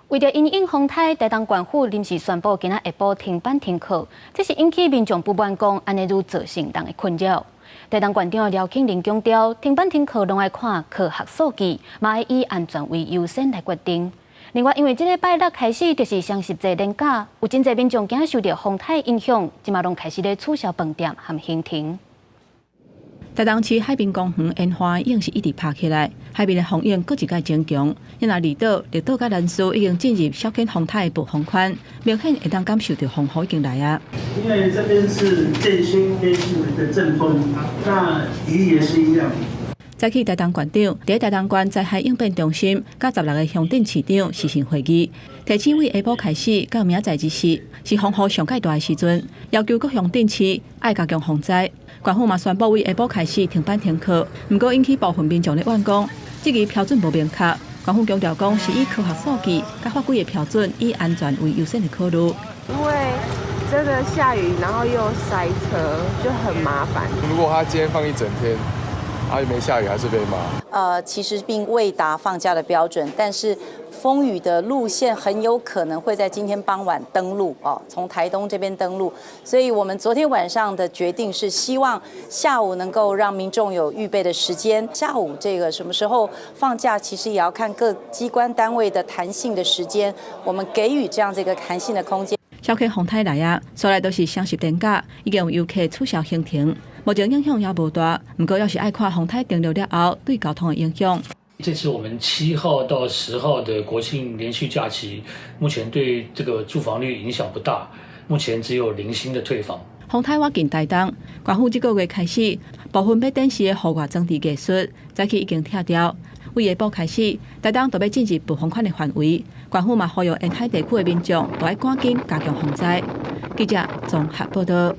為著因應風颱，台東縣府臨時宣布今仔下晡停班停課，這是引起民眾不滿，講按呢愈造成人的困擾。台東縣長廖慶林強調，停班停課攏愛看科學數據，嘛愛以安全為優先來決定。另外，因為這禮拜六開始就是雙十節連假，有真濟民眾驚受著風颱影響，這馬攏開始咧取消飯店和行程。台東市海濱公園煙花已經是一直拍起來，海邊的風湧閣一擺增強。因為離島、綠島佮蘭嶼已經進入小犬風颱的暴風圈，明顯會當感受著風雨已經來啊。因為這邊是間歇性的陣風，那雨也是一樣。早起台東縣長佇台東縣災害應變中心，佮16個鄉鎮市長視訊會議，提醒對下晡開始到明仔載日時，是風雨上蓋大的時陣，要求各鄉鎮市愛加強防災。縣府嘛宣布對下晡開始停班停課，毋過引起部分民眾的怨講，這个標準無明確。縣府強調講是以科學數據佮法規的標準，以安全為優先的考慮。因為真的下雨，然後又塞車，就很麻煩。如果他今天放一整天，啊，沒下雨還是被罵。其實並未達放假的標準，但是風雨的路線很有可能會在今天傍晚登陸哦，從台東這邊登陸。所以我們昨天晚上的決定是希望下午能夠讓民眾有預備的時間。下午這個什麼時候放假，其實也要看各機關單位的彈性的時間，我們給予這樣這個彈性的空間。小犬風颱來啊，煞來就是雙十連假，已經有遊客取消行程，目前影響猶無大，毋過猶是愛看風颱登陸了後對交通的影響。這次我們7號到10號的國慶連續假期，目前對這個住房率影響不大，目前只有零星的退房。風颱倚近台東，縣府這個月開始，部分欲展示的戶外裝置藝術，早起已經拆掉。對下晡開始，台東就欲進入暴風圈的範圍，縣府嘛呼籲沿海地區的民眾，都愛趕緊加強防災。記者綜合報道。